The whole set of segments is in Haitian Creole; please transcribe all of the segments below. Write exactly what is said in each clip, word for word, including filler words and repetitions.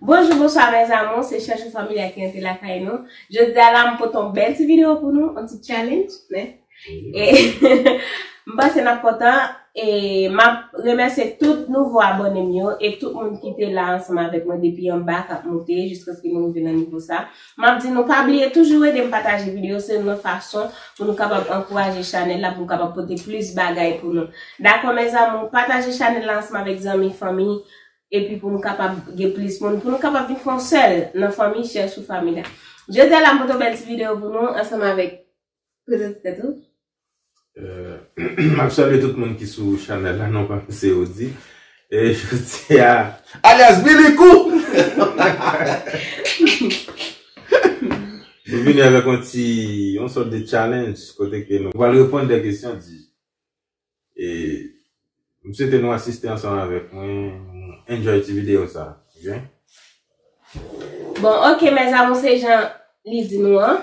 Bonjou, bonswa mes amours, se Chèchou Familya ki antre lakay nou. Jodi a la, m pote yon bèl ti videyo pou nou, yon ti challenge, men. E m panse n ap kontan, e m ap remèsye tout nouvo abòne m yo, e tout moun ki te la ansanm avèk mwen depi anba k ap monte, jiskaske nou rive nan nivo sa. M ap di nou pa bliye toujou ede m pataje videyo, se youn nan fason pou nou kapab ankouraje chanèl la, pou nou kapab pote plis bagay pou nou. Dakò, mes amours, pataje chanèl la ansanm avèk zanmi, fanmi, epi pou nou kapab gen plis moun, pou nou kapab vin fè yon sèl nan fanmi Chèchou Familya. Jodi a la, m pote yon bèl ti videyo pou nou, ansanm avèk, prezante tèt ou. Euh, m ap salye tout moun ki sou chanèl la, non pa m se Odi. E jodi a, alyas Bilikou! Nou vini avèk yon ti, yon sòt de challenge, kote ke nou pral reponn de kesyon di. E m swete nou asiste ansanm avèk mwen, enjoy ti videyo sa, ok? Bon, ok, mes amours, se jan li di nou an.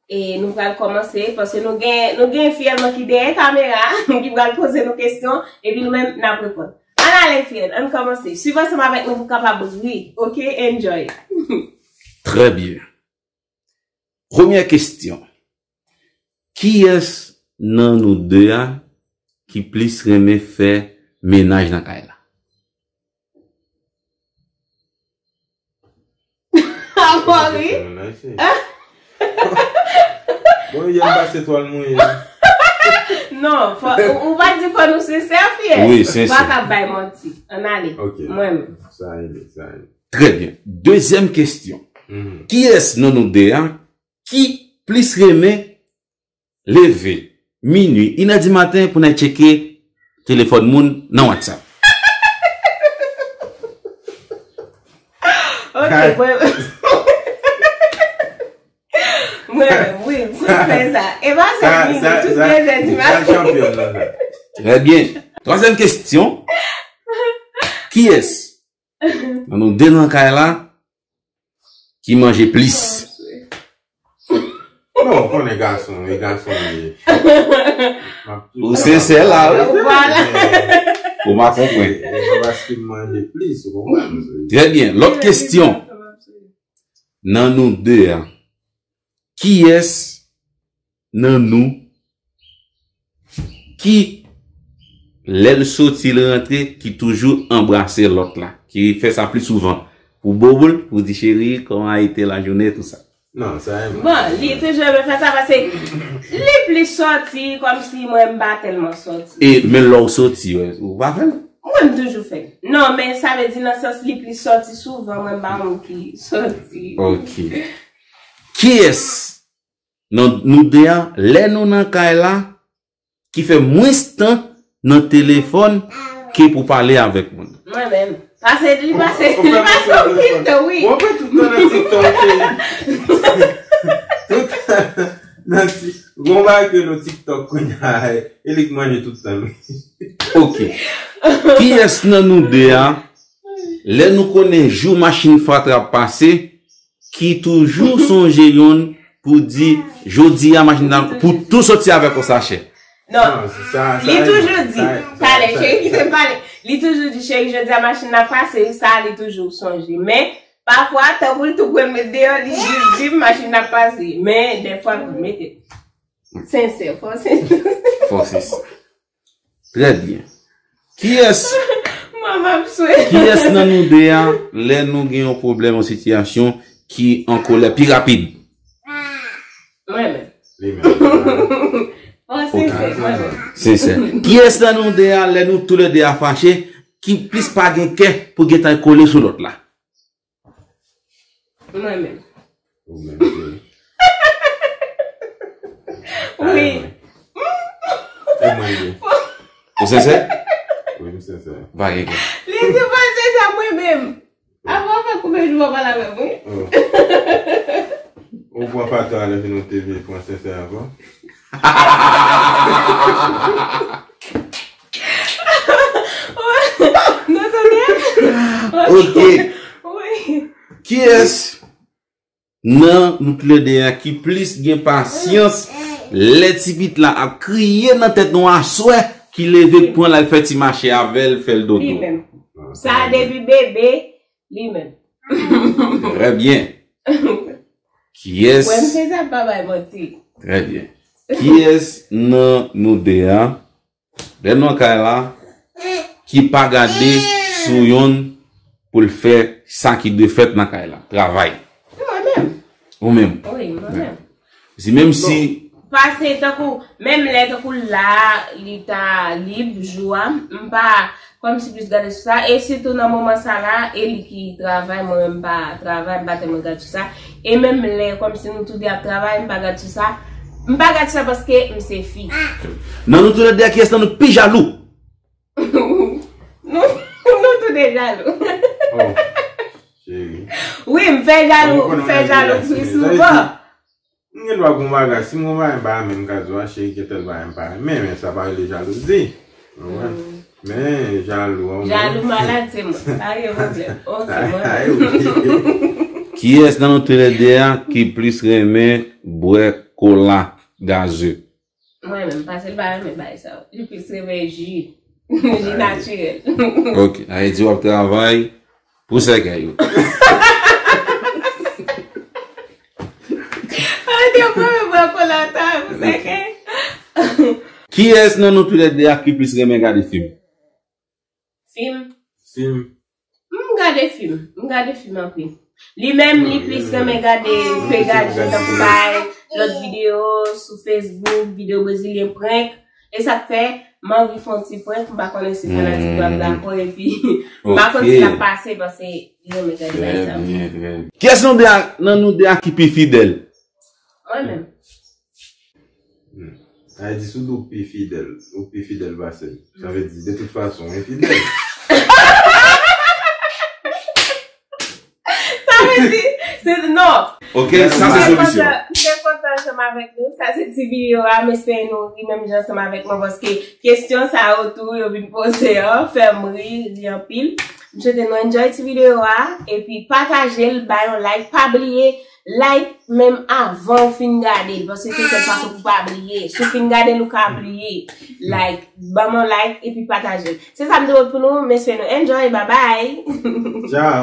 E nou pral kòmanse, paske nou gen, nou gen fiyèl mwen ki dèyè kamera, ki pral poze nou kesyon, epi nou menm, n ap reponn. Ann ale, fiyèl, ann kòmanse. Swiv ansanm avèk nou pou kapab ri, ok? Enjoy! Très bien. Premyè kesyon. Kiyès nan nou de a ki plis renmen fè menaj nan kay la? Ankò ri. Bon, yè m pase twal mouye. Non, fò, ou, ou pa di fò nou sensè, fiyèl. Wi, sensè. Pa ka bay manti. Ann ale. Ok. Mwen menm. Sa rele, sa rele. Trè byen. Dezyèm kesyon. Mhm. Kiyès nan nou de a ki plis renmen leve minui, inè di maten pou n al tcheke telefòn moun nan WhatsApp? Ok, mwen. Mwen, wi, mwen fè sa. E pa se minui, tout de zè di maten. Chanpyon nan sa. Trè byen. Twazyèm kesyon. Kiyès nan nou de nan kay la ki manje plis? Non, ou konnen gason, e gason li ye. Ou sensè la, wi. Vwala. Ou pa konprann. E pa paske m manje plis, ou konprann? Trè byen. Lòt kesyon. Nan nou de a, kiyès nan nou ki, lè l soti, l rantre, ki toujou anbrase lòt la, ki fè sa pli souvan? Pou bobo l, pou di cheri, comment a été la journée, tout ça. Non, sa e Bon, li toujou renmen fè sa paske li plis sòti, kòmsi mwen m pa tèlman sòti. E men lè w soti, wè, ou pa fè l? Mwen m toujou fè l. Non, men sa vle di nan sans li plis sòti souvan, mwen m pa moun ki sòti. Ok. Kiyès nan nou de a, lè nou nan kay la, ki fè mwens tan nan telefòn ke pou pale avèk moun? Mwen menm. Pase, li pase, Ou li fè pase mwen anpil tan, wi. Ou fè tout tan nan TikTok, cheri. Tout tan nan TikTok. Gon bagay ke nou TikTok kounye a, e li k manje tout tan, wi. Ok. Kiyès nan nou de a, lè nou konnen jou machin fatra ap pase, ki toujou sonje yonn pou di, jodi a machin nan pou tou soti avèk yon sachè? Non, Non, se sa, sa li e toujou bon. di, Sa e, sa e, talè, sa e, cheri, kite sa e. m pale. Li toujou di, cheri, jodi a machin nan ap pase, sa li toujou sonje. Men, pafwa, tankou l tou pral met deyò, li jis di m machin nan ap pase. Men, dèfwa, l mete. Sensè, fò sensè. Fò sensè. Trè byen. Kiyès, Mwen, m ap swe. kiyès nan nou de a, lè nou gen yon pwoblèm, yon sitiyasyon ki an kolè pi rapid? Mwen menm. Li menm. Fò sensè, mwen menm. Sensè. Kiyès nan nou de a, lè nou toulède a fache, ki plis pa gen kè pou gentan kole sou lòt la? Mwen menm. Ou menm, cheri. Wi. E mwen li. Ou sensè? Wi, m sensè. Pa gen kè. Li di pa sensè, mwen menm. Avan fè konbyen jou w ap pale avè m, wi. Oh. Ou pran fato a lè fin ou te vle pran sensè ankò? Nou tande? Ok. Wi. Kiyès nan nou toulède a ki plis gen pasyans lè ti pitit la ap kriye nan tèt nou aswè, ki leve pran l al fè ti mache avè l, fè l Li dodo? menm. Sa depi bebe, li menm. Trè byen. Kiyès? Wè, m se sa pa bay manti. Trè byen. Kiyès nan nou de a, lè nou nan kay la, ki pa gade sou yonn pou l fè sa ki dwe fèt nan kay la? Travay. Mwen menm. Ou menm? Wi, mwen menm. Si menm si pase tankou, menm lè tankou la, li ta lib, jou a, m pa, kòmsi plis gade sou sa, e sitou nan moman sa la, e li ki travay, mwen menm m pa travay, m pa tèlman gade sou sa, e menm lè kòmsi nou tou de ap travay, m pa gade sou sa, m pa gade sou sa paske m se fi. Nan nou tou lè de a, kiyès nan nou pi jalou? Nou, nou tou de jalou. Oh, cheri. Wi, m fè jalou, m fè jalou pli souvan. M gen dwa gon bagay, si m gon bagay m pa renmen, m ka di w a, cheri, gen tèl bagay m pa renmen, men sa pa rele jalouzi. Ou konprann? Men jalou an mwen. Jalou malad se mwen. Pa gen pwoblèm. Ok, mwen menm. Kiyès nan nou tou lè de a ki plis renmen bwè kola gaze? Mwen menm, paske l pa renmen bagay sa yo. Li plis renmen ji. Ji natirèl. Ok, sa vle di w ap travay pou sèkèy ou. An, te mwen, mwen pran kola ta pou sèkèy. Kiyès nan nou tou lè de a ki plis renmen gade fim? Fim? Fim. M gade fim. M gade fim anpil. Li menm, li plis renmen gade pegaji, tankou bay lòt videyo sou Facebook, videyo brezilyen prank. E sa k fè, m anvi fè yon ti prank, m pa konnen si fanatik yo ap dakò, epi m pa konn si l ap pase, paske li renmen gade bagay sa yo. Trè byen, trè byen. Kiyès nan de a, nan nou de a ki pi fidèl? Mwen menm. Hmm. Sa vle di, si w di w pi fidèl, ou pi fidèl pase m. Sa vle di, de tout fason, ou enfidèl. Sa vle di, se, non. Ok, sa se solisyon. M te kontan, m te kontan ansanm avèk nou. Sa se ti videyo a, m espere nou ri menm jan ansanm avèk mwen, paske kesyon sa yo tou, yo vin poze an, fè m ri, ri anpil. M swete nou enjoy ti videyo a, epi pataje l, bay yon like, pa bliye, like menm avan w fin gade l, paske se sèl fason pou w pa bliye. Si w fin gade l, ou ka bliye. Like, ban m yon like epi pataje l. Se sa m te pot pou nou, m espere nou enjoy. Bye bye. Ciao.